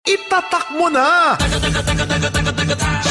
Itatak mo na!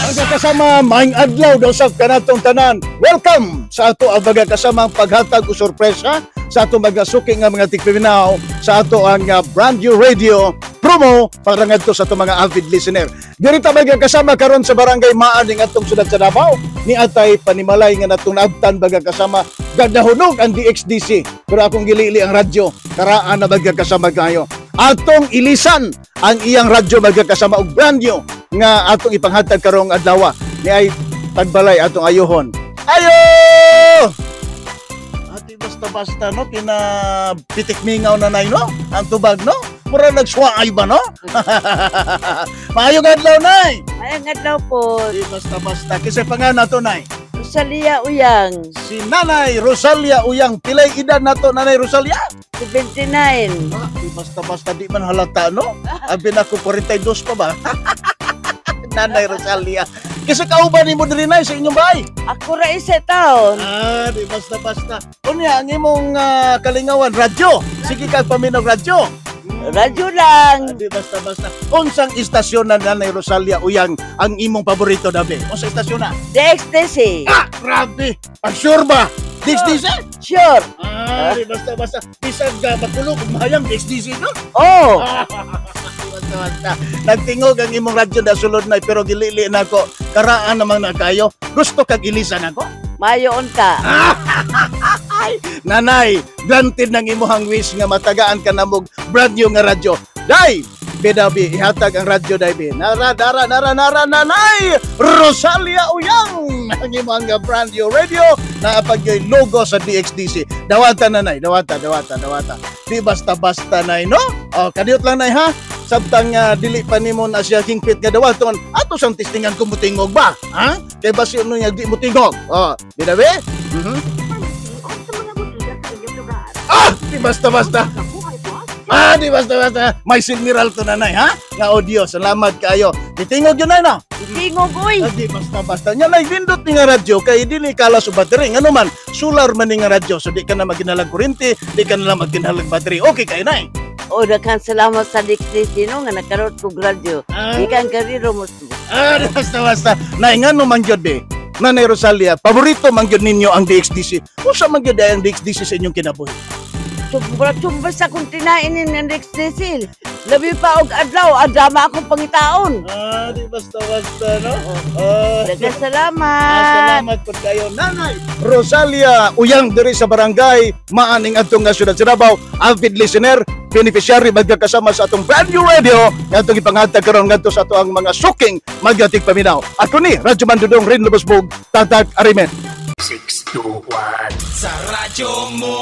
Ang kasama, maayong adlaw daw sa kanatong tanan. Welcome sa ato ang mga kasamang paghatag o sorpresa sa ato mga suki nga mga tigpaminaw sa ato ang brand new radio promo para ngadto sa ato mga avid listener. Diri ta mga kasama karon sa Barangay Maan ning atong syudad sa Davao ni atay panimalay nga natong naabtan, mga kasama. Gadahunog ang DXDC pero akong gilili ang radyo karaan na, mga kasama, kayo. Atong ilisan ang iyang radyo, mga kasama, og brand new nga atong ipanghatag karong adlaw ni ay tagbalay atong ayuhon. Ayo! Ati basta-basta no, pina pitik mingaw na nay no, ang tubag no. Mura nagswaay ba no? Maayong adlaw, nay. Maayong adlaw po. Di basta-basta. Kasi pa nga nato, nay? Rosalia Uyang. Si Nanay Rosalia Uyang. Pilay edad nato, Nanay Rosalia? 79. Ah, di basta-basta, di man halata no. Abi nako 42 pa ba? Nanay Rosalia. Kasi kauban nimo diri, nay, sa inyong bahay? Ako ra isa taon. Ah, di basta-basta. Unya, ang imong kalingawan, radyo. Sige ka paminaw radyo. Radyo lang. Ah, di basta-basta. Unsang istasyon na, Nanay Rosalia Uyang, ang imong paborito dabi? Unsang istasyon na? DXTC. Ah, grabe! Ah, sure ba? DXDC? Sure. Ah, di basta-basta. Bisag makulog, mahayang DXDC no? Oh. Di basta-basta. Nagtingog ang imong radyo na sulod na pero gilili na ako. Karaan namang na kayo. Gusto kag ilisan ako? Mayo unta. Nanay, granted ng imuhang wish nga matagaan ka namog brand new nga radyo. Day, BW, ihatag ang radyo, day, be. Nara, dara, nara, nara, Nanay Rosalia Uyang! Ang imuhang nga brand new radio na apag logo sa DXDC. Dawata, nanay, dawata, dawata, dawata. Di basta-basta, nay, no? O, kadiyot lang, nay, ha? Sabtang dili pa nimo na siya hingpit nga dawaton, ato sang testingan kung mutingog ba? Ha? Kay basi ano nga di mutingog. O, BW? Ah, di basta-basta. Ah, di basta-basta. May silmiral to, nanay, ha? Nga audio. Salamat kayo. Titingog yun, nay, no? Tingog uy. Ah, di basta-basta. Nya, nay, bindot ni nga radyo kay dili kalas o battery. Ngano man, solar man ni nga radyo. So di ka na magkinalag kuryente, di ka na lang magkinalag battery. Okay kay, nay. Oh, daghan salamat sa DXTC no nga nakaroon kog radyo. Ah, Gikan kariro mo. Ah, di basta-basta. Nay, ngano man gyud be? Nanay Rosalia, paborito man gyud ninyo ang DXDC. Usa man gyud ay ang DXDC sa inyong kinabuhi? Sobra sobra sa kong tinain ni ng DXTC. Labi pa og adlaw, adama akong pangitaon. Ah, di basta-basta, no? Ah, Daghan Ah, salamat. salamat po kayo, Nanay Rosalia Uyang diri sa Barangay Maaning atong nga syudad sa Davao, avid listener, beneficiary magkakasama sa atong brand new radio nga atong ipanghatag karon ngadto sa ato ang mga suking magatig paminaw. Ako ni Radyo Mandudong Rin Lubosbog, Tatak Arimen. 6, 2, 1. Sa radyo mo.